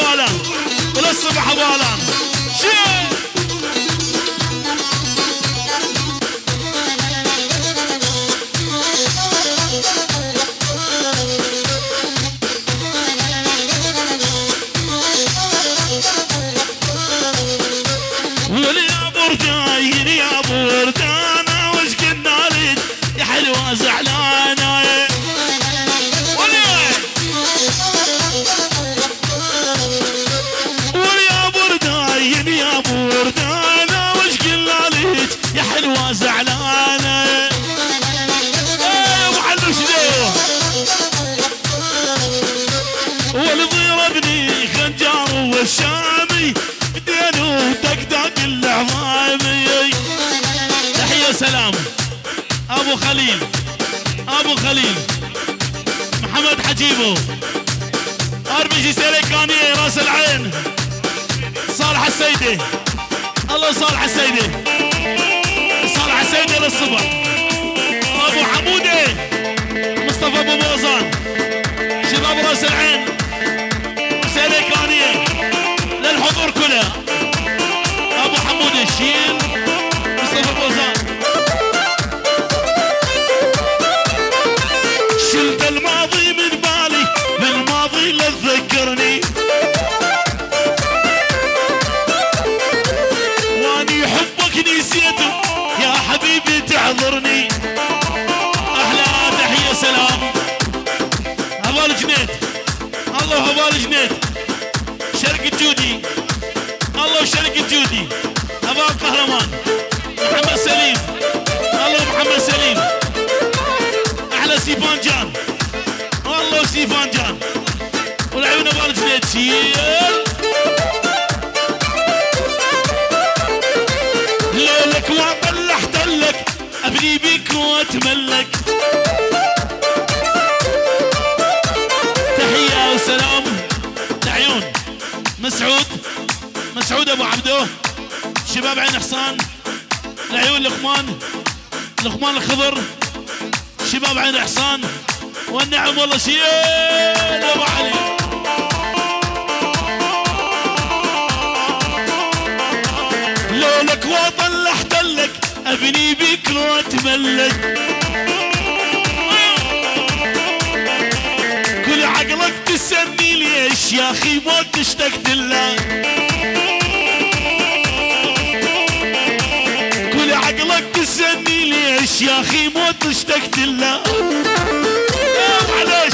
بالا وللصبح بالا شيل يا بردانة وش كنا لك يا حلوة زعلانة ويا برداين يا بردانة وش كنا لك يا حلوة زعلانة وحلو شنو والضربني خنجر والشامي بدينه دقدق العظامي تحية سلام ابو خليل ابو خليل محمد حجيبو اربجي سيليكاني راس العين صالح السيدي الله صالح السيدي صالح السيدي للصبح ابو حموده مصطفى ابو بوزان شباب راس العين سيليكانيه للحضور كله ابو حمود الشيل مصطفى بوزان شلت الماضي من بالي بالماضي لا تذكرني واني حبك نسيته يا حبيبي تعذرني احلى تحيه سلام هبال جنيد الله هبال جنيد شرق جودي الله شرق جودي أبا قهرمان محمد سليم الله محمد سليم أحلى سيفان جان والله سيفان جان والعيون أبا الجنيد شيل ليلك وطلحت لك أبني بيك وأتملك تحية وسلام لعيون مسعود ابو عبدو شباب عين حصان العيون لقمان الخضر شباب عين حصان والنعم والله شيل ابو علي لولك وطلحت لك ابني بيك واتملك كل عقلك تسني ليش يا اخي موت اشتقت له كل عقلك تسني ليش يا اخي موت اشتقت له معليش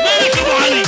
مالك ابو علي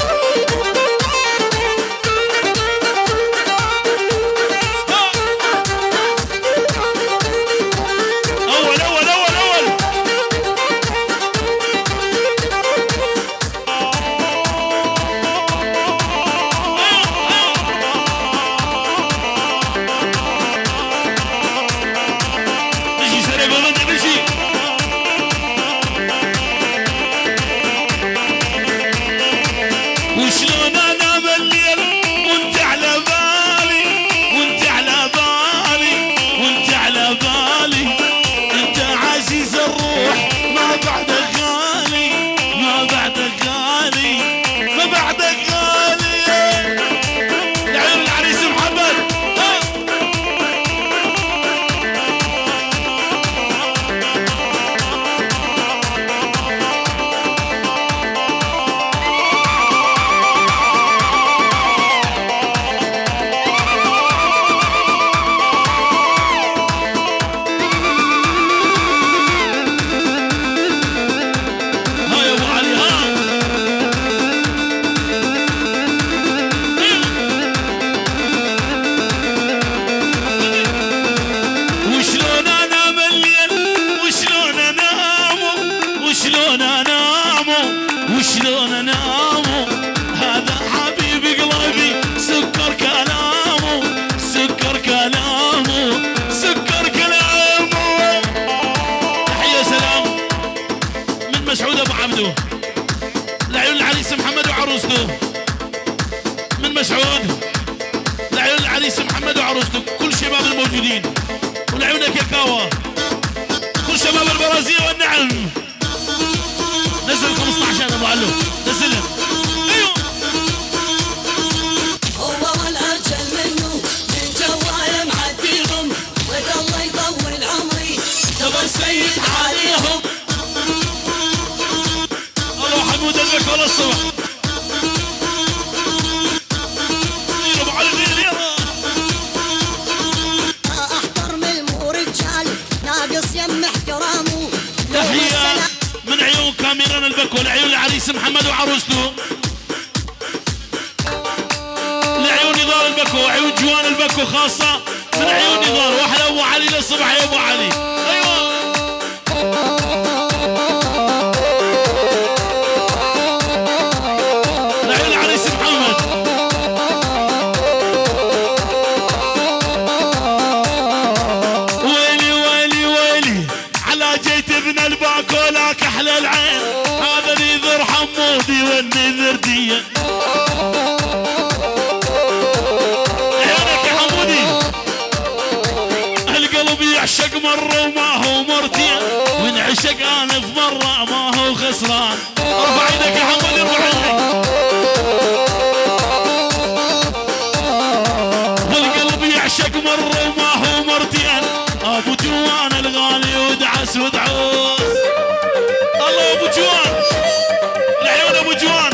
مسعود لعيون العريس محمد وعروسته كل شباب الموجودين ولعيون كاكاوا كل شباب البرازيل والنعم نزل 15 يا ابو علو نزلهم ناقص يم احترامه. تحية من عيون كاميران البكو لعيون العريس محمد وعروسته، لعيون نضال البكو وعيون جوان البكو خاصة من عيون نضال. واحلى ابو علي للصبح يا ابو علي. ايوه لعيون العريس محمد. ويلي ويلي ويلي على جيت ابن الباكو لك احلى العين. هذا نذر حمودي والنذر ديه. يعشق مرة وما هو مرتين، وانعشق انا في مرة ما هو خسران. ارفع ايدك يا حمود ارفع ايدك. والقلب يعشق مرة وما هو مرتين. ابو جوان الغالي ودعس ودعوس. الله ابو جوان العيون ابو جوان.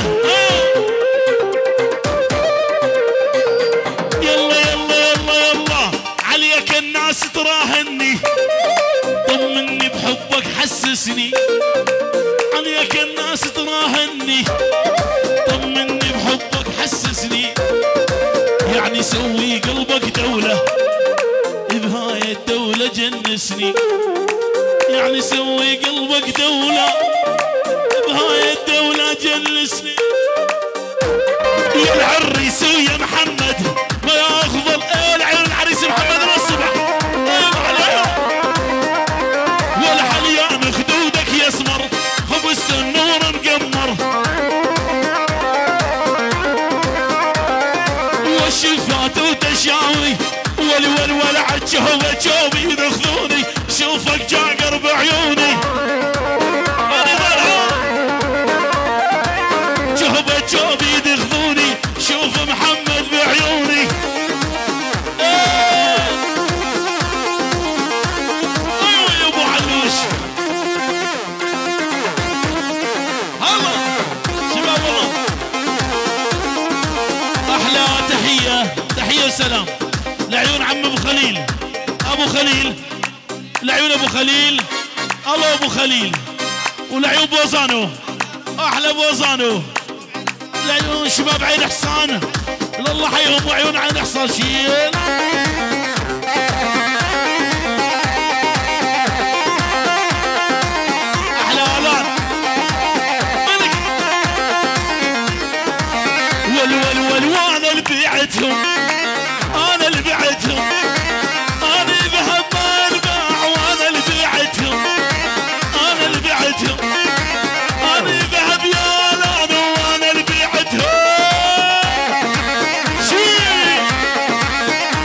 يلا يلا يلا يلا عليك الناس تراهني. طمني بحبك حسسني. عليك الناس تراهني. طمني بحبك حسسني. يعني سوي قلبك دولة بهاي الدولة جنسني. يعني سوي قلبك دولة بهاي الدولة جنسني. يا العريس ويا محمد ما ياخذ العين العريس محمد للصبح. والحليان خدودك يسمر خبز النور مقمر. والشفات وتشاوي والولول عالجهوة جوبي يدخلوني. شوفك جاقر بعيوني. جهوة جوبي يدخلوني. شوف محمد بعيوني. تحية وسلام لعيون عم ابو خليل. ابو خليل لعيون ابو خليل. الله ابو خليل ولعيون بوزانو. احلى بوزانو لعيون شباب عين حصان. لله حيهم وعيون عين حصان. شيل احلى اولاد. والولول وانا اللي بعتهم. انا اللي بعتهم. انا ذهب ما انباع وانا اللي بعتهم. انا اللي بعتهم. انا ذهب يا لانو وانا اللي بعتهم. شي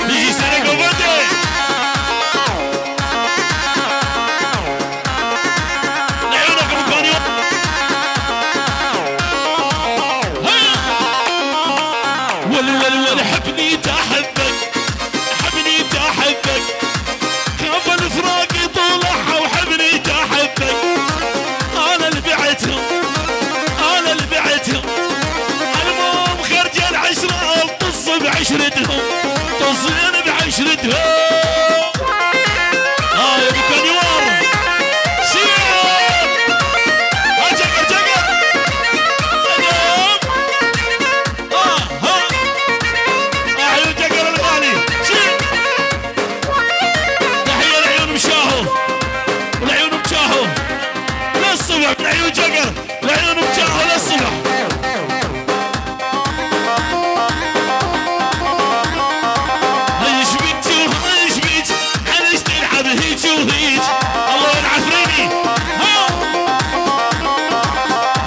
بيجي سنة قبضي. لعيونك ابو كونيو. والولول حبني تحبك. حبني تحبك. خاف الفراق يطولعها وحبني تحبك. انا اللي بعتهم. انا اللي بعتهم. المهم خرج العشرة طص بعشرتهم. طصين بعشرتهم. يا ابو كنيوار شيل. جقر جقر. عيون جقر الغالي. شيل. تحية لعيون مشاهو ولعيون مشاهو للصبح. من عيون جقر لعيون مشاهو للصبح. هيش بيت وهيش بيت حنش تلعب هيج وهيج. الله ينعفريني.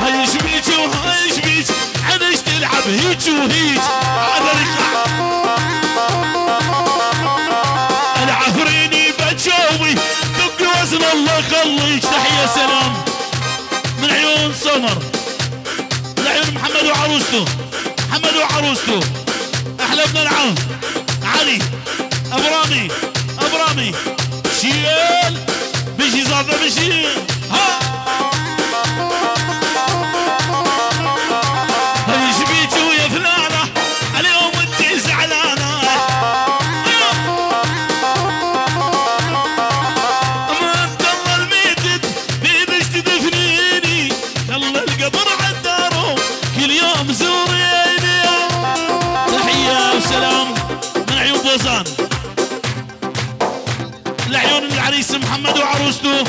هيش بيت وهيش بيت حنش تلعب هيج وهيج. هذا لقاء العفريني بتشوي دق وزن الله يخليك. تحية سلام من عيون سمر لعيون محمد وعروسته. محمد وعروسته احلى ابن العم علي ابو رامي. ابو رامي شيل بيجي زاده بيجي. هيش بيتي ويا فلانه اليوم انت زعلانه. عبدو عروسته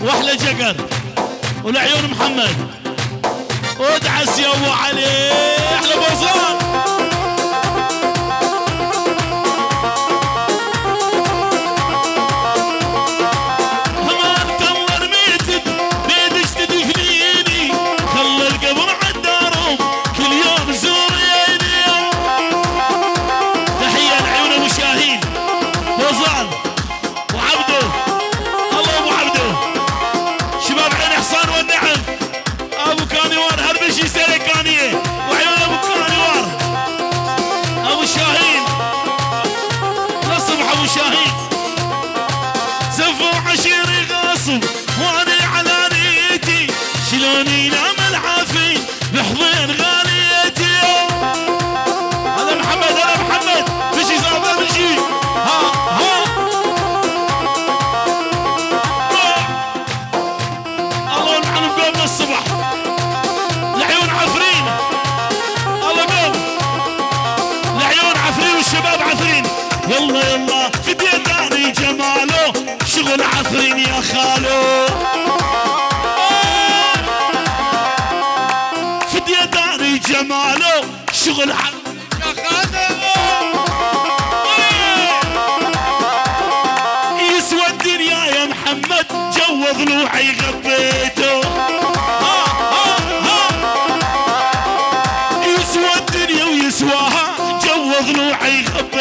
واحلى جقر ولعيون محمد وادعس يا ابو علي احلى بوصان. وانا على نيتي شلوني نام العافين بحضن غاليتي. هذا محمد هذا محمد مشي صعبه مشي ها الله المعلم قوم من الصبح العيون عفرين الله قوم العيون عفرين والشباب عفرين يلا يلا في ديداني جماله شغل عفرين يا خالو في ديداني جماله شغل عفرين يا خالو يسوى الدنيا يا محمد جو ضلوعي غبيته يسوى الدنيا ويسواها جو ضلوعي غبيته